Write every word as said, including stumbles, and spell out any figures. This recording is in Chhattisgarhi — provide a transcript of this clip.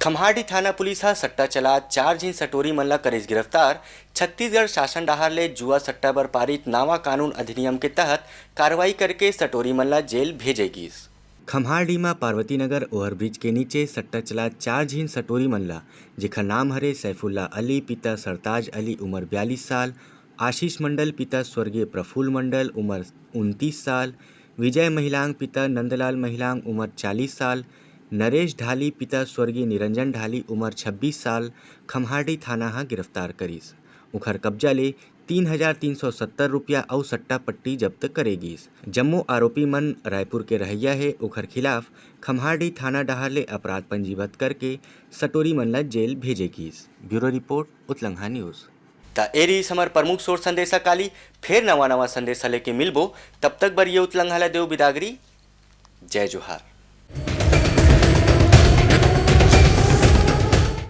खम्हारडीह थाना पुलिस ह सट्टा चलात चार झिन सटोरी मन ला करिस गिरफ्तार। छत्तीसगढ़ शासन डहार ले जुआ सट्टा बर पारित नावा कानून अधिनियम के तहत कार्रवाई करके सटोरी मन ला जेल भेजे गिस। खम्हारडीह म पार्वती नगर ओवरब्रिज के नीचे सट्टा चलात चार झिन सटोरी मन ला, जेखर नाम हरे सैफुल्ला अली पिता सरताज अली उमर बयालीस साल, आशीष मंडल पिता स्वर्गीय प्रफुल्ल मंडल उमर उनतीस साल, विजय महिलांग पिता नंदलाल महिलांग उमर चालीस साल, नरेश ढाली पिता स्वर्गीय निरंजन ढाली उमर छब्बीस साल, खम्हारडीह थाना ह गिरफ्तार करिस। उखर कब्जा ले तीन हजार तीन सौ सत्तर रुपया अउ सट्टा पट्टी जब्त करे गिस। जम्मो आरोपी मन रायपुर के रहइया हे, उखर खिलाफ खम्हारडीह थाना डहार ले अपराध पंजीबद्ध करके सटोरी मन ला जेल भेजे गिस। Bureau report, Utlangha news. त ए रिहिस हमर प्रमुख सोर संदेशा काली। फेर नवा नवा संदेशा लेके मिलबो, तब तक बर ये उतलंघा ला देव बिदागरी। जय जोहार।